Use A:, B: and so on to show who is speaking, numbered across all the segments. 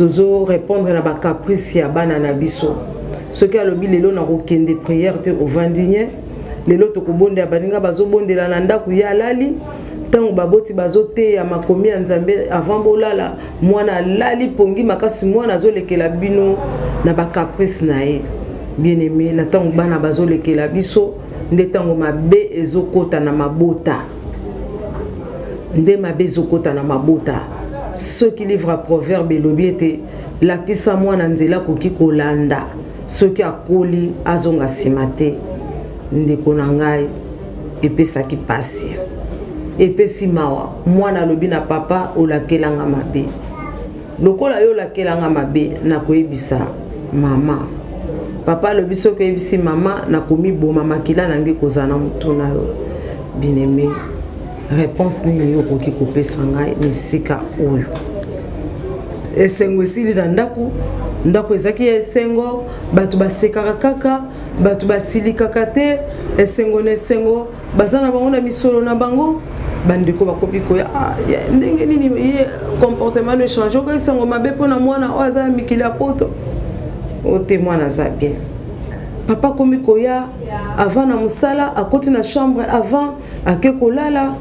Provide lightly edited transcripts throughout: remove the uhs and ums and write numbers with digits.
A: Tozo répondre na ba caprice ya bana na biso. Soki alobi lelo nakokende prière te, ovandi nye. Lelo tokobondela, baninga bazobondela na ndako, ye alali. Ntango baboti bazoteya makomi ya Nzambe avant bolala, mwana alali pongi makasi, mwana azolekela bino na ba caprice na ye. Bien aimé, na ntango bana bazolekela biso nde ntango mabe ezokota na mabota, nde mabe ezokota na mabota. Soki livre ya Proverbe elobi ete lakisa mwana nzela akoki kolanda, soki akoli azonga nsima te. Ndeko na ngai, epesaki pasi, epesi mawa. Mwana alobi na papa, olakelanga mabe, lokola yo olakelanga mabe, nakoyebisa mama. Papa alobi, soki oyebisi mama, nakomiboma, makila na ngai kozala na motu na yo. Bien-aimé, réponse nini yo okoki kopesa ngai na esika oyo? Esengo esili na ndako, ndako ezalaki ya esengo, bato basekaka kaka, bato basilikaka te, esengo na esengo, baza na bango na misolo na bango. Bandeko bakomi koya, ah, ndenge nini ye comportement no echange, oka esengo mabe mpona mwana oyo aza ya mikili ya poto oyo te, mwana aza bien. Papa akomi koya avant na mosala, akoti na chambre avant ake kolala,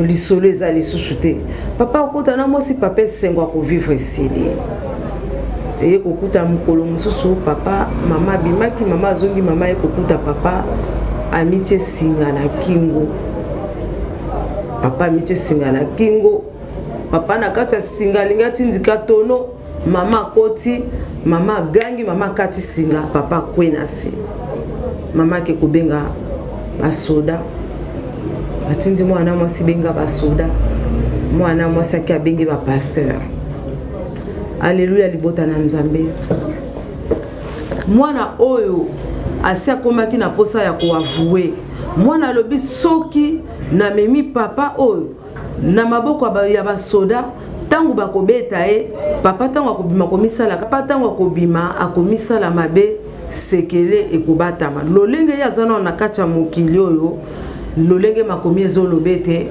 A: lisolo eza lisusu te. Papa akota na mwasi, papa esengo akovivre esili. Eye kokuta mokolo mosusu papa, mama abimaki, mama azongi, mama aye kokuta papa amitie singa na kingo. Papa amitie singa na kingo, papa na kati ya singa alingi atindika tono, mama akoti, mama agangi, mama akati singa, papa akwe na se. Mama ake kobenga basoda, atindi mwana mwasi benga basoda, mwana mwasi ake abengi bapasteur. Aleluya, libota na Nzambe. Mwana oyo asi akomaki na posa ya koavoue. Mwana alobi, soki namemi papa oyo na maboko ya basoda, ntango bakobeta ye, papa ntango akobima komisala, papa ntango akobima akomisala mabe, sekele ekobatama. Lolenge ye aza nano na kati ya mokili oyo, lolenge makomi ezoloba ete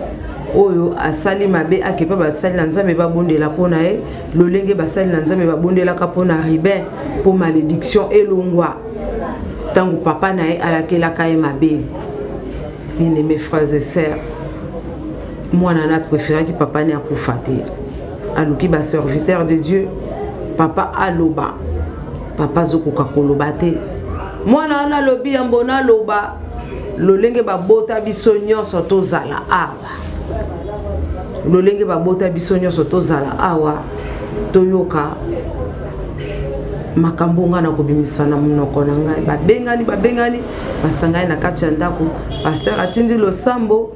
A: oyo asali mabe akepa basali na Nzambe babondela mpo na ye, lolenge basali na Nzambe babondelaka mpo na Ruben mpo malédiction elongwa ntango papa na ye alakelaka ye mabe. Bien aimé frères et sœurs, mwana na préféraki papa ne akufa te, aluki baserviteur de Dieu, papa aloba, papa azokoka koloba te. Mwana wana alobi, yambo naloba, lolenge babota biso nyonso tozala awa, lolenge babota biso nyonso tozala awa, toyoka makambo ngai na kobimisa na monoko na ngai. Babengani, babengani, basangani na kati ya ndako, pasteur atindi losambo,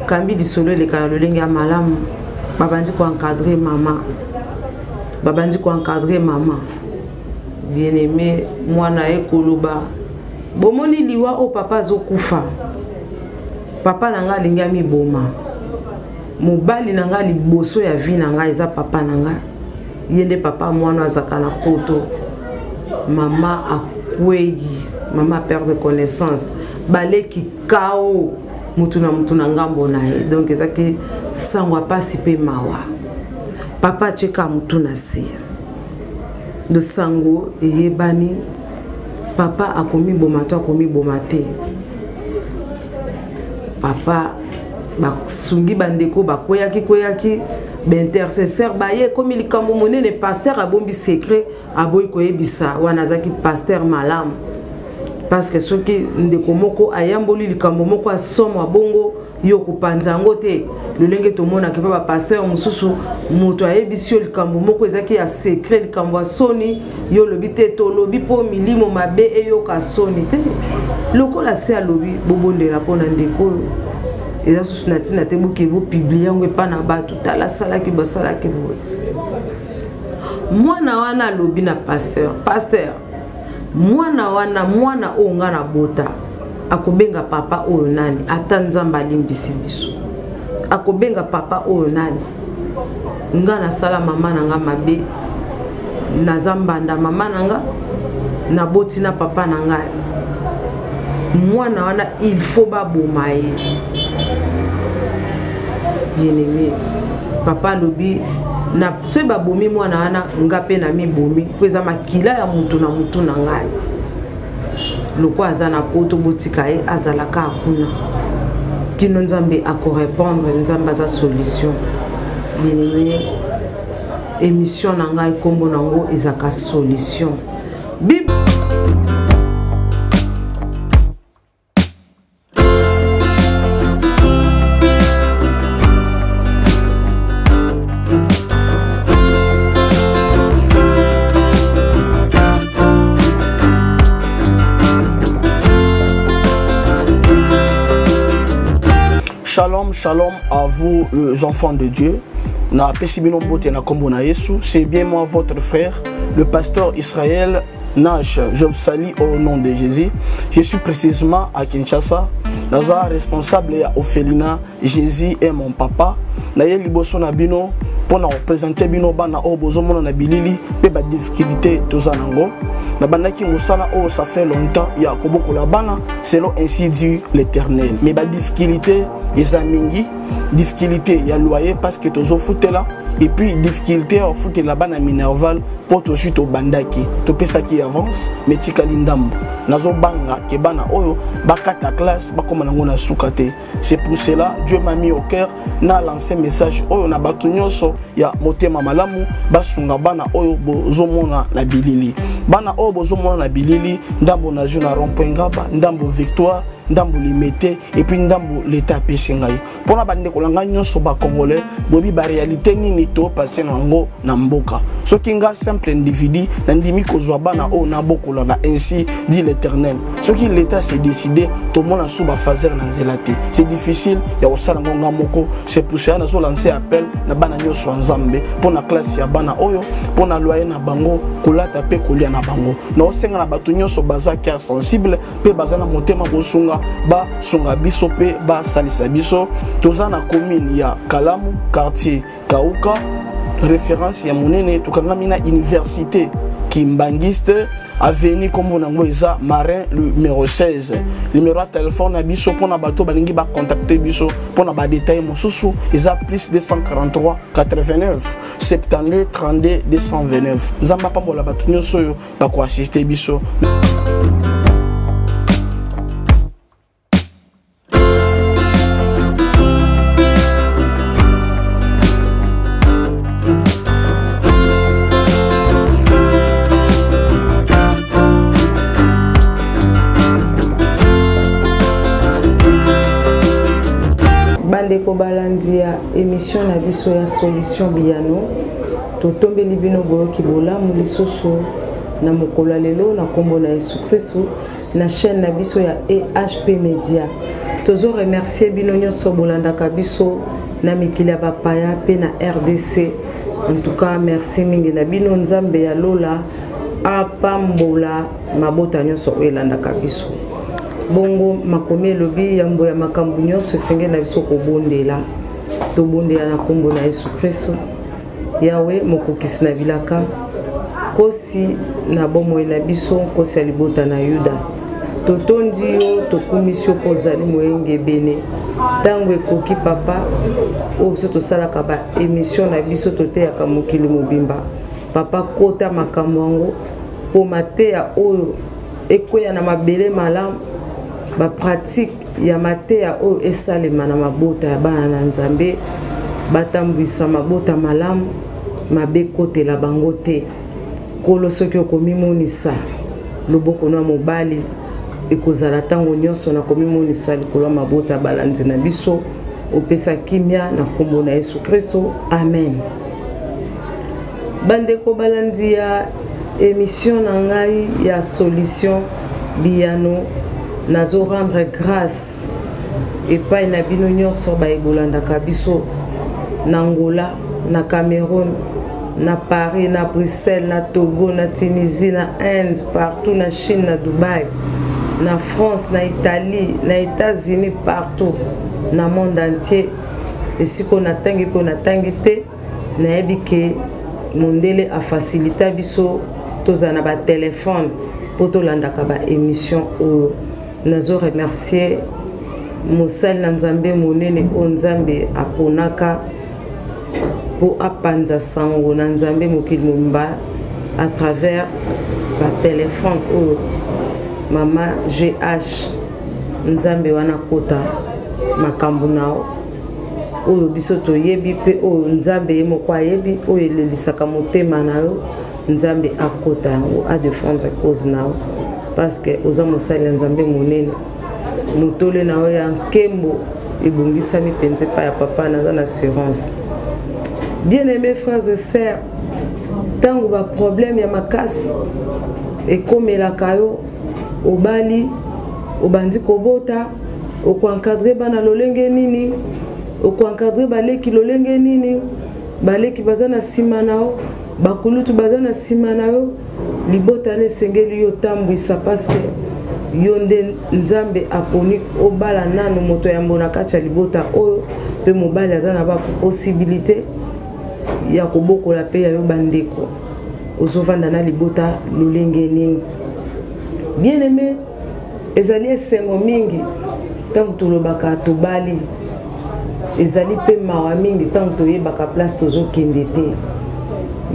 A: kambi lisolo eleka na lolenge ya malamu. Babandi koencadre mama, babandi koencadre mama. Bien aimé, mwana ye koloba, bomoni liwa oyo papa azokufa, papa na ngai alingi amiboma, mobali na ngai liboso ya vie na ngai eza papa na ngai, ye nde papa mwana azalaka na poto. Mama akwei, mama perdre connaissance, baleki kao mutu na mutu na ngambo na ye. Donc ezaki sango ya pasi mpe mawa. Papa atieka mutu na se, losango eyebani, papa akomiboma to akomiboma te. Papa basungi bandeko bakweyaki kweyaki, baintercesseur baye, ekomi likambo monene. Pasteur abombi secret, aboyi koyebisa. Wana azalaki pasteur malamu, parce que soki ndeko moko ayamboli likambo moko asomo abongo, yo kopanza yango te. Lolenge tomonaki mpe bapasteur mosusu, moto ayebisi yo likambo moko ezalaki ya secret, likambo ya soni, yo olobi te, tolobi mpo milimo mabe eyoka soni te. Lokola se alobi bobondela mpo na ndeko oyo, eza susu na ntina te boke bopiblie yango epa na bato, tala asalaki, basalaki boye. Mwana wana alobi na pasteur, pasteur, mwana wana, mwana oyo nga nabota, akobenga papa oyo nani? Ata Nzambe alimbisi biso, akobenga papa oyo nani? Nga nasala mama na nga mabe, naza mbanda mama na nga, naboti na papa na ngai. Mwana wana il faut baboma ye. Bien-aimé, papa alobi na soki babomi mwana wana, nga mpe na mibomi, mpo eza makila ya motu na motu na ngai. Lokwa aza na poto, botika ye azalaka kuna kino Nzambe akorépondre. Nzambe aza solution. Bien-aimé, émission na ngai nkombo nango ezalaka Solution. Bib
B: Shalom, shalom à vous, les enfants de Dieu. Na pesi bino mbote na kombo na Yesu. C'est bien moi, votre frère, le pasteur Israël Nash. Je vous salue au nom de Jésus. Je suis précisément à Kinshasa. Naza responsable ya orphelinat Jésus est mon papa. Naye liboso na bino mpo na kopresente bino bana oyo bozomona na bilili mpe badifficulté toza nango. Nabandaki mosala oyo ça fait longtemps ya kobokola bana selon ainsi dit l'Éternel, mais badifficulté eza mingi. Difficulté ya loyer parce que tozofutela, et puis difficulté ya kofutela bana minerval mpo tozwi, tobandaki, topesaki avance mais tikali ndambo. Nazobanga ke bana oyo bakata classe, bakóma nango na suka te. C'est pour cela Dieu m'a mis au cœur na lancé message oyo na bato nyonso ya motema malamu basunga bana oyo bozomona na bilili. Bana oyo bozomona na bilili, ndambo nazwi na rond-point Ngaba, ndambo Victoire, ndambo Limete, et puis ndambo leta apesi ngai. Mpona bandeko na ngai nyonso bacongolais, boyebi baréalité nini topase nango na mboka. Soki nga simple individu nandimi kozwa bana oyo nabokola na ainsi dit l'Éternel, soki l'État s'est décidé, tomona su bafaser na nzela te. C'est difficile ya kosala ngo nga moko. C'est pour cela nazolancer appel na bana nyonso ya Nzambe mpo na classe ya bana oyo, mpo na loyer na bango, kolata mpe kolia na bango. Naosenga na bato nyonso baza cœur sensible mpe baza na motema kosunga, basunga biso mpe basalisa biso. Toza na commune ya Kalamu, quartier Kauka, référence ya monene. Tokangami na université Kimbangiste, avenue kombo nango eza Marin numéro 16. Numéro ya telefone na biso mpona bato balingi bacontacte biso mpona badetail mosusu eza plus 243 89 72 32 229. Nzambe apambola bato nyonso oyo bakoassiste biso.
A: Bandeko balandi ya émission na biso ya Solution Biyano, totombeli bino boyoki bolamu lisusu na mokolo ya lelo na nkombo na Yesu Kristu, na chaîne na biso ya EHP Media. Tozo remercier bino nyonso bolandaka biso na mikili ya bapaya mpe na RDC. En tout cas, merci mingi na bino. Nzambe ya lola apambola mabota nyonso oyo elandaka biso. Bongo makomi elobi, yambo ya makambo nyonso esengeli na biso kobondela. Tobondela na nkombo na Yesu Kristo. Yawe mokokisi na bilaka, nkosi na bomoi na biso, nkosi ya libota na Yuda, totondi yo, tokumisi yo mpo ozali moyengebene. Ntango ekoki, papa, oyo biso tosalaka baémission na biso, toteyaka mokili mobimba. Papa, kota makambo yango mpo mateya oyo ekweya na mabele malamu, bapratike ya mateya oyo esalema na mabota ya bana na Nzambe, batambwisa mabota malamu, mabe ekotela bango te. Nkolo, soki okomimonisa, loboko na mobali ekozala ntango nyonso na komimonisa likolo ya mabota ya balandi na biso. Opesa kimia na nkombo na Yesu Kristo, amen. Bandeko balandi ya émission na ngai ya Solution Biyano, nazo rendre grâce epai na bino nyonso baye bolandaka biso na Angola, na Cameroun, na Paris, na Bruxelles, na Togo, na Tunisie, na Inde, partout, na Chine, na Dubai, na France, na Italie, na États-Unis, partout na monde entier. Esika oyo natangi mpe natangi te, nayebi ke mondele afacilita biso tozala na batelefone mpo tolandaka baémission oyo. Nazo remercier Mosali na Nzambe monene oyo Nzambe aponaka mpo apanza sango na Nzambe mokili mobimba à travers batelefone oyo, mama GH, Nzambe wana akota makambo na yo oyo biso toyebi mpe oyo Nzambe ye moko ayebi, oyo elelisaka motema na yo. Nzambe akota yango, adefendre cause na yo, parce que oza mosali ya Nzambe monene. Motole na yo ya nkembo ebongisami mpenza epai ya papa. Naza na assurance. Bien aimé frères et sœurs, ntango baproblème ya makasi ekomelaka yo, obali, obandi kobota, okoencadre bana lolenge nini? Okoencadre baleki lolenge nini? Baleki baza na nsima na yo, bakulutu baza na nsima na yo, libota na esengeli yo tambwisa, parce que yo nde Nzambe aponi obala nanu moto yambo na kati ya libota oyo. Mpe mobali aza na bapossibilité ya kobokola mpe ya yo bandeko. Ozovanda na libota lolenge nini? Bien aimé, ezali esengo mingi ntango tolobaka tobali, ezali mpe mawa mingi ntango toyebaka place tozokende te.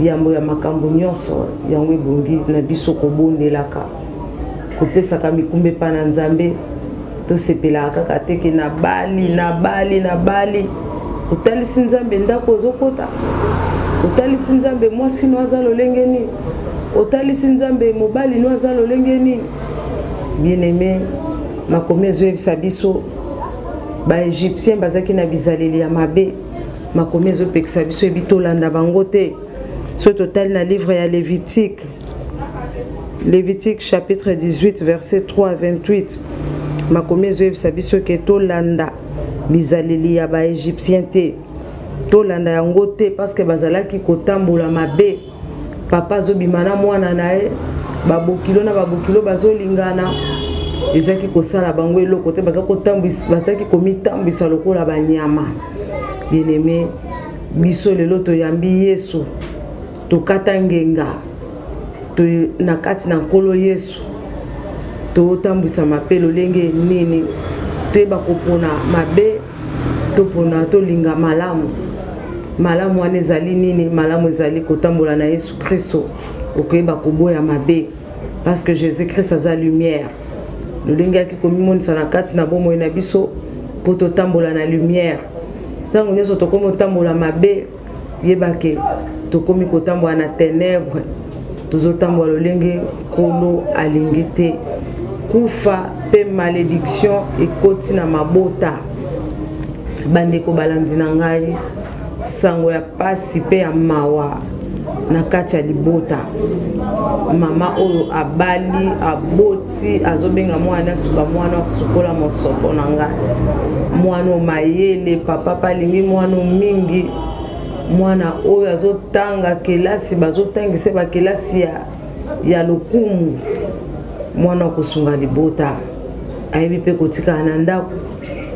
A: Yambo ya makambo nyonso, yango ebongi na biso kobondelaka, kopesaka mikumba epa na Nzambe. Tosepelaka kaka te ke nabali, nabali, nabali. Otalisi Nzambe ndako ozokota? Otalisi Nzambe mwasi no aza lolenge nini? Otalisi Nzambe mobali no aza lolenge nini? Bien aimé, makomi ezoyebisa biso Baégyptien bazalaki na bizaleli ya mabe. Makomi ezopekisa biso, ebi tolanda bango te. Soki totali na livre ya Lévitique, Lévitique chapitre 18 verset 3 à 28, makomi ezoyebisa biso ke tolanda bizaleli ya Baégyptien te, tolanda yango te, parce que bazalaki kotambola mabe. Papa azobima na mwana na ye, babokilo na babokilo bazolingana, ezalaki kosala bango eloko te, bazalaki komitambwisa lokola banyama. Bien-aimé, biso lelo toyambi Yesu, tokata ngenga to, na kati na Nkolo Yesu, totambwisama mpe lolenge nini? Toyeba kopona mabe, topona tolinga malamu. Malamu wana ezali nini? Malamu ezali kotambola na Yesu Kristo. Okoyeba koboya mabe, parce que Jésus Christ aza lumière. Lolenge yaki komimonisa na kati na bomoi na biso mpo totambola na lumière. Ntango nyonso tokomi kotambola mabe, yebake tokomi kotambola na ténèbre, tozotambola lolenge Nkolo alingi te. Kufa mpe malédiction ekoti na mabota. Bandeko balandi na ngai, sango ya pasi mpe ya mawa na kati ya libota. Mama oyo abali, aboti, azobenga mwana suka: "Mwana, asukola mosopo na ngai." Mwana mayele, papa mpe alingi mwana mingi. Mwana oyo azotanga kelasi, bazotangisa bakelasi ya lokumu. Mwana akosunga libota, ayebi mpe kotikala na ndako.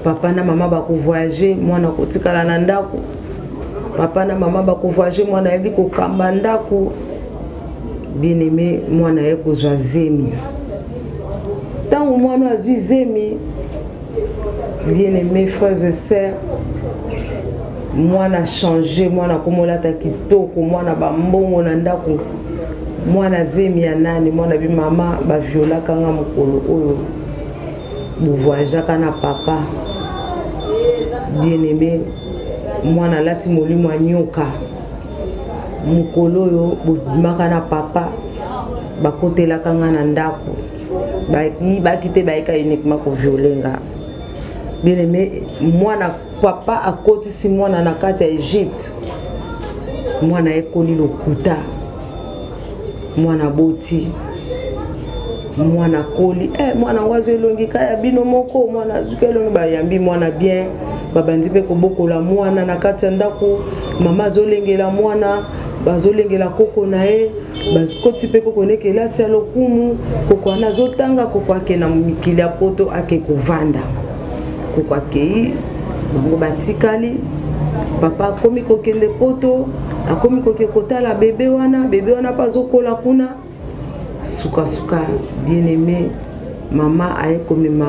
A: Papa na mama bakovoyage, mwana kotikala na ndako. Papa na mama bakovoyage, mwana ayebi kokamba ndako. Bien aimé, mwana aye kozwa zemi. Ntango mwana azwi zemi, bien aimé frères et sœurs, mwana change, mwana komolata kitoko, mwana bambongo na ndako. Mwana zemi ya nani? Mwana bi: "Mama, baviolaka nga mokolo oyo bovoyageaka na papa." Bien aimé, mwana alati molimo ya nyoka. Mokolo oyo bobimaka na papa, bakotelaka nga na ndako, bayibaki te, bayeka uniquement kovioler nga. Bien aimé, mwana, papa akotisi mwana na kati ya Egypte. Mwana ekoli lokuta, mwana boti, mwana koli, mwana yango azwa elongi ka ya bino moko. Mwana azuki elongi, bayambi mwana bien, babandi mpe kobokola mwana na kati ya ndako. Mama azolengela mwana, bazolengela koko na ye, bakoti mpe koko ne kelasi ya lokumu. Koko wana azotanga, koko ake na mikili ya poto, ake kovanda. Koko akei, bango batikali. Papa akomi kokende poto, akomi koke kotala bebe wana. Bebe wana mpe azokola kuna. Sukasuka, bien aimé, mama aye komema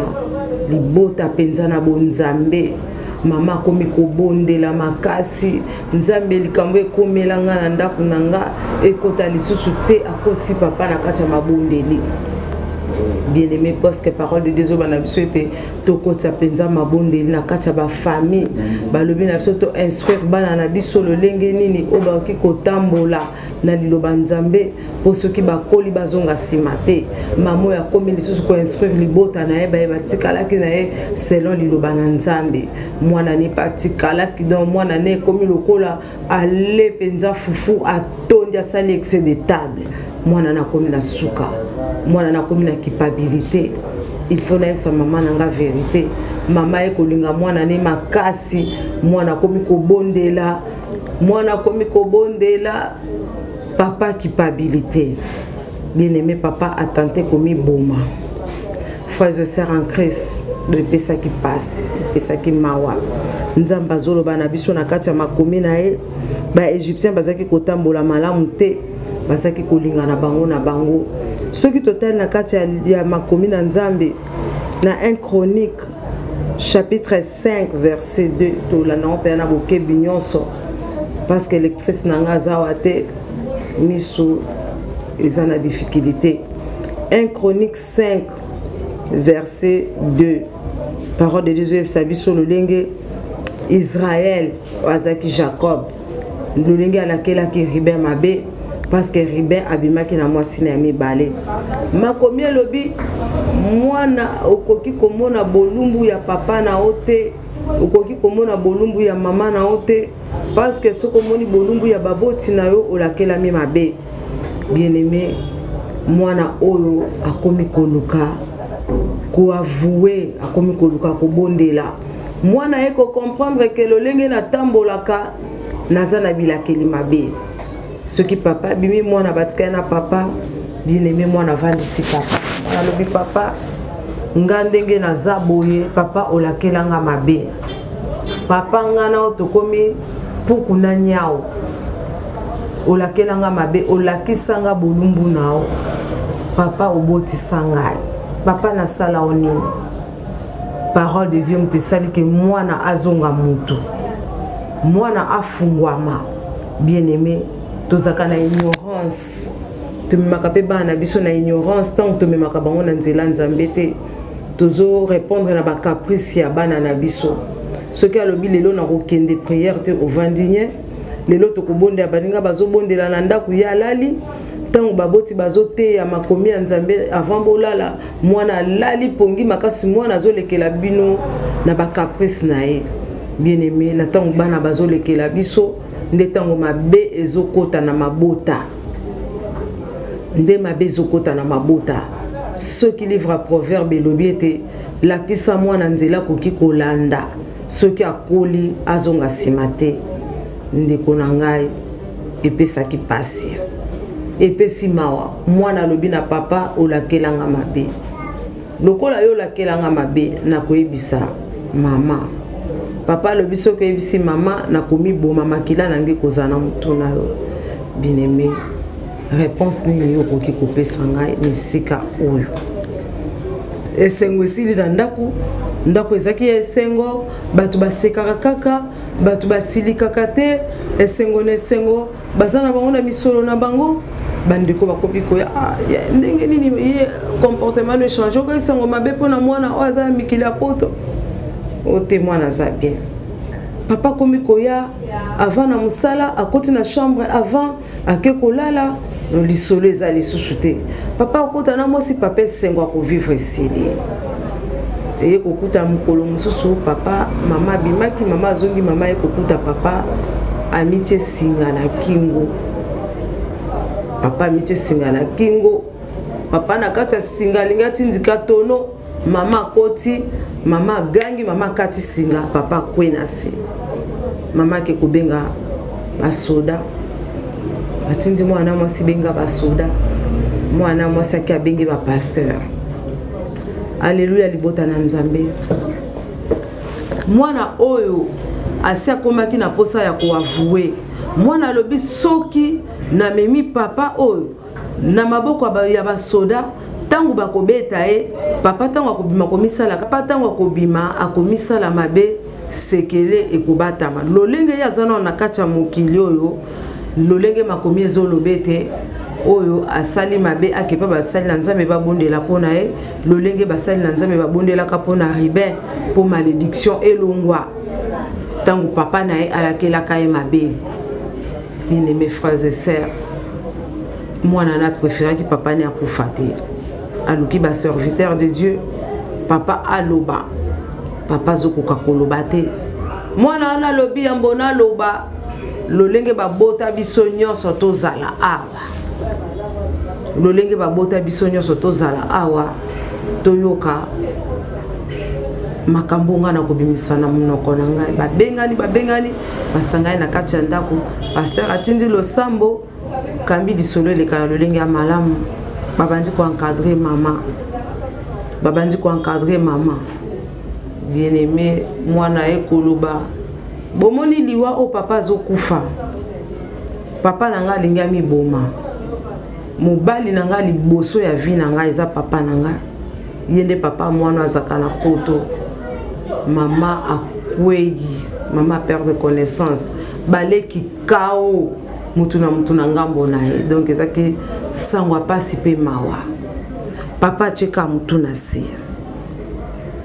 A: Libota mpenza na bonzambe. Mama akomi kobondela makasi, Nzambe likambo ekomela nga na ndako na nga ekota lisusu te. Akoti papa na kati ya mabondeli. Bien-aimé, parce que parole de Dieu ezoba na biso ete tokotisa mpenza mabondeli na kati ya bafamille. Balobi na biso to instruire bana na biso lolenge nini oyo bakoki kotambola na liloba Nzambe, mpo soki bakoli bazonga nsima te. Mama oyo akomi lisusu koinstruire libota na ye, baye batikalaki na ye selon liloba na Nzambe. Mwana ne mpe atikalaki, donc mwana ne ekomi lokola ale mpenza fufu, atondi, asali excès de table. Mwana na akomi na suka, mwana na akomi na culpabilité. Il faut nayebisa mama na nga vérité. Mama ye kolinga mwana ne makasi, mwana akomi kobondela, mwana akomi kobondela papa culpabilité. Bien-aimé, papa atente komiboma. Frères et sœurs en Christ, epesaki mpasi, epesaki mawa. Nzambe azoloba na biso na kati ya makomi na ye, baégyptien bazalaki kotambola malamu te, bazalaki kolingana bango na bango. Soki totali na kati ya makomi na Nzambe na 1 Chronique chapitre 5 verset 2, tolanda ngo mpenza na bokebi nyonso, parce que lectrice na nga aza awa te, miso eza na difficulté. 1 Chronique 5 verset 2, parole de Dieu oyebisa biso lolenge Israel azalaki Jacob, lolenge alakelaki Ruben mabe, parce que Ruben abimaki na mwasi na ya mibale. Makomi elobi, mwana okoki komona bolumbu ya papa na yo te, okoki komona bolumbu ya mama na yo te, parce que soki omoni bolumbu ya baboti na yo, olakelami mabe. Bien-aimé, mwana oyo akomi koluka koavoue, akomi koluka kobondela. Mwana ye kocomprendre ke lolenge natambolaka, naza na bilakeli mabe. Soki papa abimi, mwana batikali na papa. Bien-aimé, mwana avandisi papa, mwana alobi: "Papa, nga ndenge naza boye, papa olakelanga mabe. Papa, nga na oyo tokomi puku na nyau, olakelanga mabe, olakisanga bolumbu na yo. Papa, obotisa ngai, papa, nasala yo nini?" Parole de Dieu moto esali ke mwana azonga mutu, mwana afungwama. Bien aimé, tozalaka na ignorance, tomemaka mpe bana na biso na ignorance. Ntango tomemaka bango na nzela Nzambe te, tozorépondre na bacaprice ya bana na biso. Soki alobi lelo nakokende prière te, ovandi nye. Lelo tokobondela, baninga bazobondela na ndako, ye alali. Ntango baboti bazoteya makomi ya Nzambe avant bolala, mwana alali pongi makasi, mwana azolekela bino na bacaprice na ye. Bien aimé, na ntango bana bazolekela biso, nde ntango mabe ezokota na mabota, nde mabe ezokota na mabota. Soki livre ya Proverbe elobi ete lakisa mwana nzela akoki kolanda, soki akoli azonga nsima te. Ndeko na ngai, epesaki pasi, epesi mawa. Mwana alobi na papa: "Olakelanga mabe, lokola yo olakelanga mabe, nakoyebisa mama." Papa alobi: "Soki oyebisi mama, nakomiboma, makila na ngai kozala na motu na yo." Bien-aimé, réponse nini yo okoki kopesa ngai na esika oyo? Esengo esili na ndako. Ndako ezalaki ya esengo, bato basekaka kaka, bato basilikaka te, esengo na esengo, baza na bango na misolo na bango. Bandeko bakomi koya: "Ah, ndenge nini ye comportement no echange? Oka esengo mabe mpona mwana oyo aza ya mikili ya poto oyo te." Mwana aza bien, papa akomi koya avant na mosala, akoti na chambre avant ake kolala, lisolo eza lisusu te. Papa akota na mwasi, papa esengo akovivre esili. Eye kokuta mokolo mosusu, papa, mama abimaki, mama azongi, mama ye kokuta papa amitie singa na kingo. Papa amitie singa na kingo, papa na kati ya singa alingi atindika tono. Mama akoti, mama agangi, mama akati singa, papa akwe na se. Mama ake kobenga basoda, batindi mwana mwasi: "Benga basoda." Mwana mwasi ake abengi bapasteur. Aleluya, libota na Nzambe. Mwana oyo asi akomaki na posa ya koavoue. Mwana alobi: "Soki namemi papa oyo na maboko ya basoda, ntango Ntango bakobeta ye, papa ntango akobima komisala, papa ntango akobima akomisala mabe, sekele ekobatama. Lolenge ye aza nano na kati ya mokili oyo, lolenge makomi ezoloba ete oyo asali mabe akepa basali na Nzambe babondela mpo na ye, lolenge basali na Nzambe babondelaka mpo na Ruben mpo malédiction elongwa ntango papa na ye alakelaka ye mabe. Bien-aimés frères et sœurs, mwana na préféraki papa ne akufa te, aluki ba serviteur de Dieu, papa aloba, papa azokoka koloba te. Mwana wana alobi yambo naloba, lolenge babota biso nyonso tozala awa, lolenge babota biso nyonso tozala awa, toyoka makambo ngai nakobimisa na monoko na ngai. Babengani, babengani, basangani na kati ya ndako, pasteur atindi losambo, kambi lisolo eleka na lolenge ya malamu, babandi koencadre mama, babandi koencadre mama. Bien-aimé, mwana ye koloba, bomoni liwa oyo papa azokufa, papa na ngai alingi amiboma, mobali na ngai liboso ya vie na ngai eza papa na ngai, ye nde papa mwana azaka na poto. Mama akwei, mama perdre connaissance, baleki kao mutu na mutu na ngambo na ye. Donc ezaki sango ya pasi pe mawa. Papa atyeka mutu na se,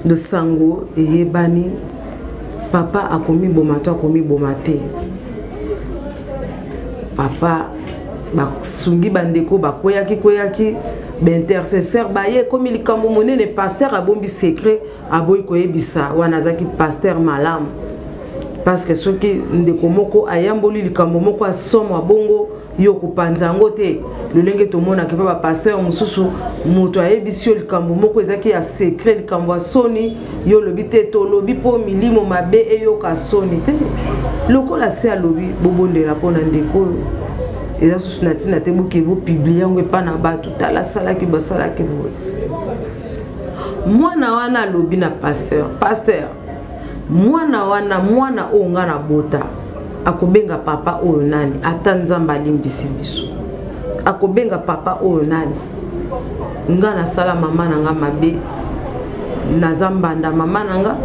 A: losango eyebani, papa akomiboma to akomiboma te. Papa basungi bandeko bakweyaki kweyaki, baintercesseur baye, ekomi likambo monene. Pasteur abombi secret, aboyi koyebisa wana azalaki pasteur malamu, parce que soki ndeko moko ayamboli likambo moko asomwa bongo, yo kopanza yango te. Lolenge tomonaki mpe bapasteur mosusu, moto ayebisi yo likambo moko ezalaki ya secret, likambo ya soni, yo olobi te, tolobi mpo milimo mabe eyoka soni te. Lokola se alobi bobondela mpo na ndeko oyo, eza susu na ntina te boke bopiblie yango epa na bato, tala asalaki basalaki boye. Mwana wana alobi na pasteur, pasteur, mwana wana, mwana oyo nga na bota akobenga papa oyo nani? Ata Nzambe alimbisi biso, akobenga papa oyo nani? Nga nasala mama na nga mabe, naza mbanda mama na nga,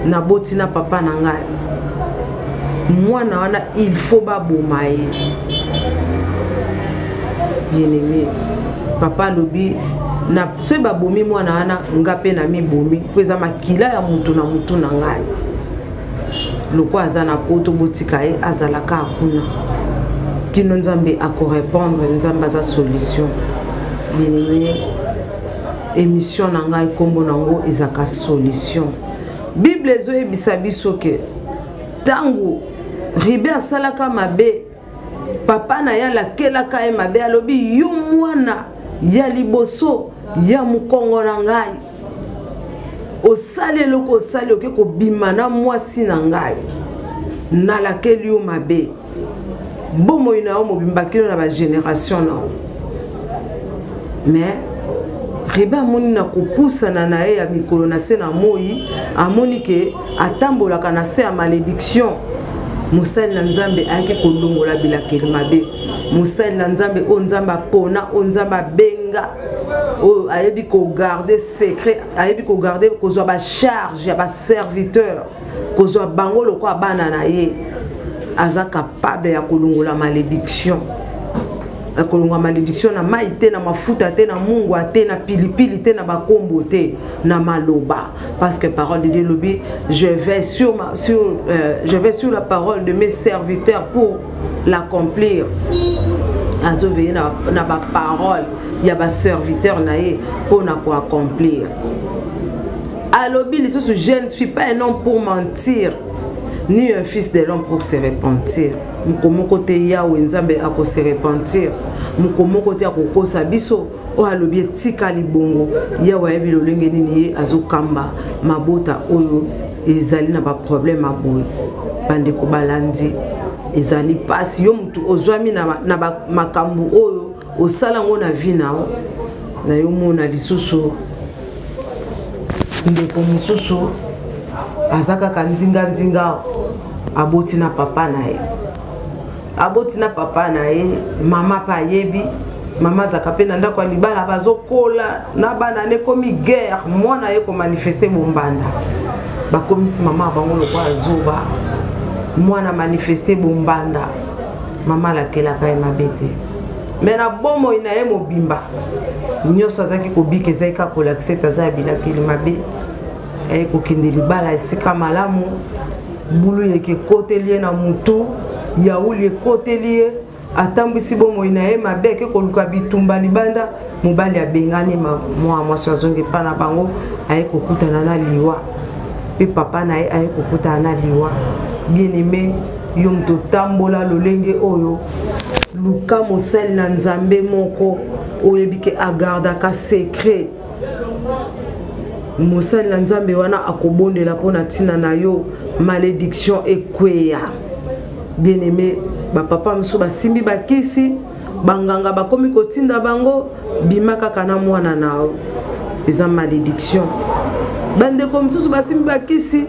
A: naboti na papa na ngai, mwana wana il faut baboma ye. Bien-aimé, papa alobi na soki babomi mwana wana, nga mpe na mibomi, mpo eza makila ya mutu na mutu na ngai. Lokwa aza na poto, botika ye azalaka kuna kino Nzambe akorépondre. Nzambe aza solution. Bien-aimé, émission na ngai nkombo nango ezaka solution. Bible ezoyebisa biso ke ntango Ribe asalaka mabe, papa na ye alakelaka ye mabe, alobi yo mwana ya liboso ya mokongo na ngai, osali eloko osali, oke kobima na mwasi na ngai, nalakeli yo mabe bomoi na yo mobimba kino na bagénération na yo. Mais Ribe amoni na kopusana na ye ya mikolo na se na moi, amoni ke atambolaka na se ya malédiction. Mosali na Nzambe ayaki kolongola bilakeli mabe. Mosali na Nzambe oyo Nzambe apona, oyo Nzambe abenga, oyo ayebi kogarde secret, ayebi kogarde, kozwa bacharge ya baserviteur, kozwa bango lokola bana na ye, aza capable ya kolongola malédiction, ya kolongola malédiction na mai te, na mafuta te, na mungwa te, na pilipili te, na bakombo te, na maloba. Parce que parole de Dieu lobi, je vais sur ma, sur je vais sur la parole de mes serviteurs pour l'accomplir. Azoveille na, na ba parole ya ba serviteur na ye mpo na koaccomplir. Alobi lisusu, je ne suis pas un homme pour mentir, ni un fils de l'homme pour se repentir. Moko moko te Yawe Nzambe akose repentir, moko moko te akokosa biso. Oyo alobi etikali bongo. Yawe ayebi lolenge nini ye azokamba mabota oyo ezali na baproblème ya boye. Bandeko balandi, ezali mpasi yo motu ozwami na, na makambo oyo osala yango na vie na yo, na yo mona lisusu ndeko mosusu aza kaka ndinga-ndinga, aboti na papa na ye, aboti na papa na ye, mama mpe ayebi. Mama azalaka mpe na ndako ya libala, bazokola na bana, nekomi guerre, mwana ye komanifeste bombanda, bakomisi mama ya bango lokola zoba. Mwana manifeste bombanda, mama alakelaka ye mabe te, me na bomoi na ye mobimba nyonso azalaki kobika ezalaki kaka kolakisa ete aza ya bilakeli mabe. Aye kokende libala esika malamu, bulu yeke ekoteli ye na mutu, yauli ekoteli ye, atambwisi bomoi na ye mabe, ake koluka bitumba libanda. Mobali abengani mwa mwasi, azongi epa na bango, aye kokutana na liwa, mpe papa na ye aye kokutana na liwa. Bien aimé, yo moto otambola lolenge oyo, luka mosali na Nzambe moko oyebi ke agardaka secret. Mosali na Nzambe wana akobondela mpo na ntina na yo, malédiction ekweya. Bien aimé, bapapa mosusu basimbi bakisi, banganga bakomi kotinda bango bima kaka na mwana na yo, eza malédiction. Bandeko mosusu basimbi bakisi,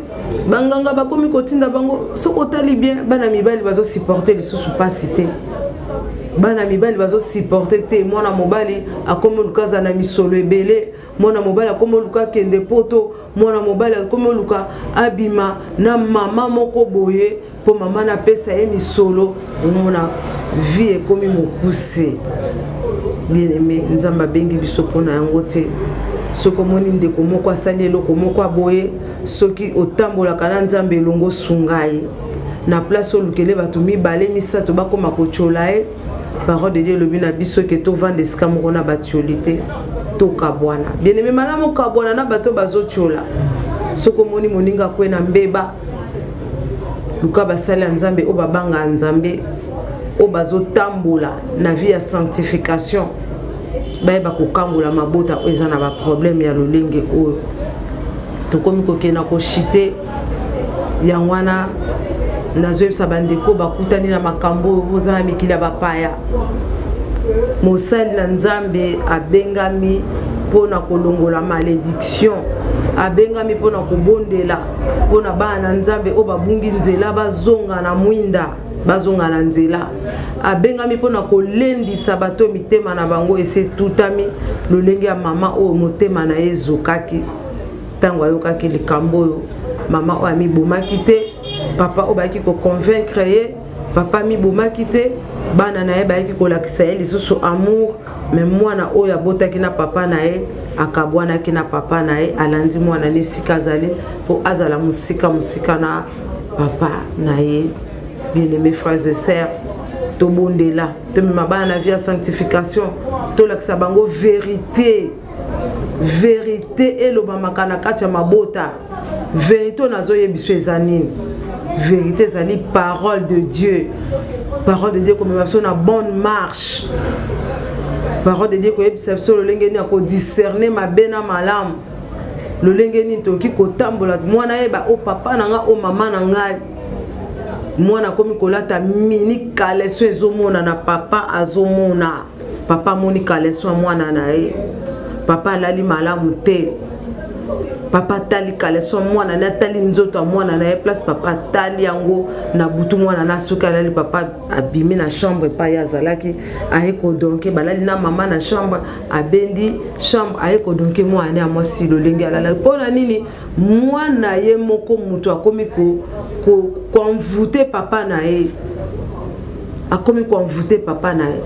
A: banganga bakomi kotinda bango. Soki otali bien, bana mibali bazosupporte lisusu mpasi te, bana mibali bazosupporte te. Mwana mobali akomi oluka aza na misolo ebele, mwana mobali akomi oluka akende poto, mwana mobali akomi oluka abima na mama moko boye mpo mama napesa ye misolo. Omona vie ekomi mokuse. Bien aimé, Nzambe abengi biso mpona yango te. Soki omoni ndeko moko asali eloko moko aboye, soki otambolaka na Nzambe elongo, sunga ye na place olukele bato mibale misato bakoma kotyola ye. Parole de Dieu elobi na biso ke tovanda esika moko na batioli te, tokabwana. Bien aimé, malamu okabwana na bato bazotyola. Soki omoni moninga akwe na mbeba, luka basali ya Nzambe oyo babanga ya Nzambe, oyo bazotambola na vie ya sanctification, bayeba kokangola mabota oyo eza na baproblème ya lolenge oyo tokomi kokende na koshite. Yango wana nazoyebisa bandeko bakutani na makambo oyo, boza na mikili ya bapaya, mosali na Nzambe abengami mpo na kolongola malédiction, abengami mpo na kobondela mpo na bana na Nzambe oyo babungi nzela bazonga na mwinda, bazonga na nzela. Abengami mpo na kolendisa bato mitema na bango esi etutami, lolenge ya mama oyo motema na ye ezokaki ntango ayokaki likambo oyo. Mama oyo amibomaki te, papa oyo bayaki koconvaincre ye, papa amibomaki te, bana na ye bayaki kolakisa ye lisusu amour. Me mwana oyo abotaki na papa na ye akabwanaki na papa na ye, alandi mwana na esika azali mpo azala mosika mosika na papa na ye. Bien-aimés frères et sœurs, tobondela, tomema bana na vie ya sanctification, tolakisa bango vérité. Vérité elobamaka na kati ya mabota. Vérité oyo nazoyebiso eza nini? Vérité ezali parole de Dieu. Parole de Dieu komema biso na bonne marche. Parole de Dieu koyebisa biso lolenge nini ya kodiscerne mabe na malamu, lolenge nini tokoki kotambola. Mwana yeba o papa na ngai, o mama na ngai. Mwana akomi kolata mini kaleso, ezomonana, papa azomona, papa amoni kaleso ya mwana na ye, papa alali malamu te, papa atali kaleso ya mwana na ye, atali nzoto ya mwana na ye. Place papa atali yango na butu, mwana na soki alali, papa abimi na chambre epai ye azalaki, aye kodonke, balali na mama na chambre, abendi chambre, aye kodonke mwana ya mwasi lolenge alalaki. Mpo na nini? Mwana ye moko moto akomi koenvoute papa na ye, akomi koenvoute papa na ye.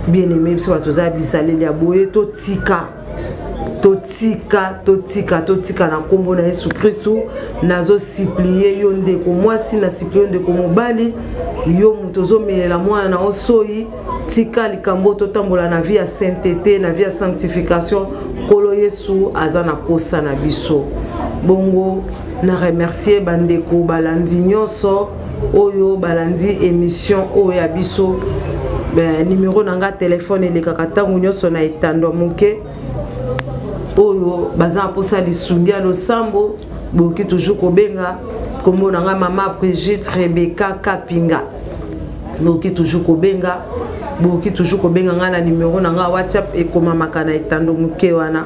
A: Bien aimé, biso bato toza bizaleli ya boye, totika, totika, totika, totika na nkombo na Yesu Kristu. Nazosiplie yo ndeko mwasi, nasiplie yo ndeko mobali, yo moto ozomelela mwana na yo soyi, tika likambo. Totambola na vie ya sainteté, na vie ya sanctification. Nkolo Yesu aza na posa na biso. Bongo na remercier bandeko balandi nyonso oyo balandi émission oyo ya biso. Ben, numero na nga telefone elekaka ntango nyonso na etando ya moke. Oyo baza na mposa lisungi ya losambo, bokoki toujours kobenga. Nkombo na nga mama Brigitte Rebecca Kapinga. Bokoki toujours kobenga, bokoki toujours kobenga ngai na numero na ngai WhatsApp, ekomamaka na etando moke wana.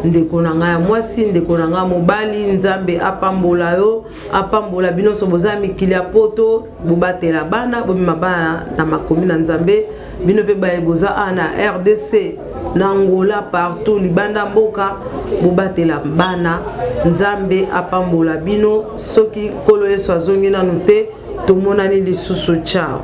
A: Ndeko na ngai ya mwasi, ndeko na ngai mobali, Nzambe apambola yo, apambola bino nyonso boza mikili ya poto. Bobatela bana, bomema bana na makomi na Nzambe. Bino mpe baye boza awa na RDC, na Angola, partout libanda mboka, bobatela bana. Nzambe apambola bino. Soki Nkolo Yesu azongi nanu te, tomonani lisusu. Ciao.